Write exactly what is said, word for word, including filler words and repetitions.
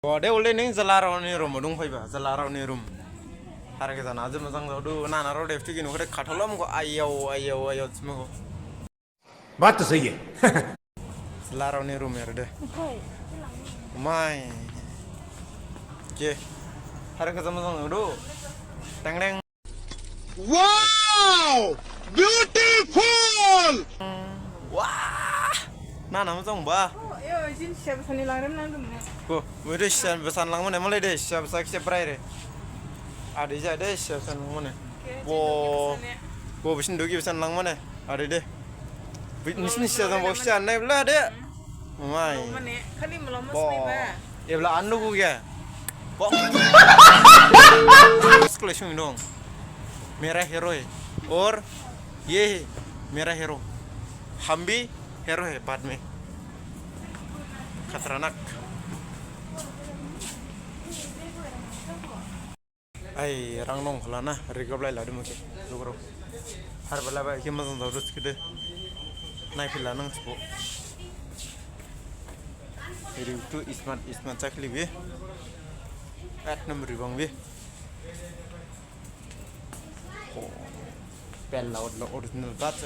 Ode ule ning jalarao ni room dong phaiba, jalarao ni room. Har ke jana aje mojang jadu, nana rao depti kinu kore khatholom ko, ayau, ayau, ayau, simo ko. Baat to sahi hai. Jalarao ni room ere de. Mai. Ke. Har ke jana mojang jadu. Teng teng. Wow! Beautiful! Wah! Nana mojang ba. Oh, yo, jin siap sani langrem nang dum ne. Ko, bede siap besan lang mane, malai de siap sak siap rai re. Ade ja de siap san lang mane. Bo, bo bisin dogi besan lang mane. Ade de. Nisin siap san bo siap nai bela de. Mai. Mane, khali melomos mai ba. Ye bela anu ku kya? Bo. Sekolah sung dong. मेरा हीरो है और ये है मेरा हीरो. हम भी हीरो है बाद में. खतरनाक. Ai, rang nong khala na, rigap lai ladu mukhe, lugurao. Har bela ba, khe mojang jadu skide. Nai phila nang sbo. Riu tu smart, smart chakli bi. Ek number ribang bi. Oh, pel laut lo original bat.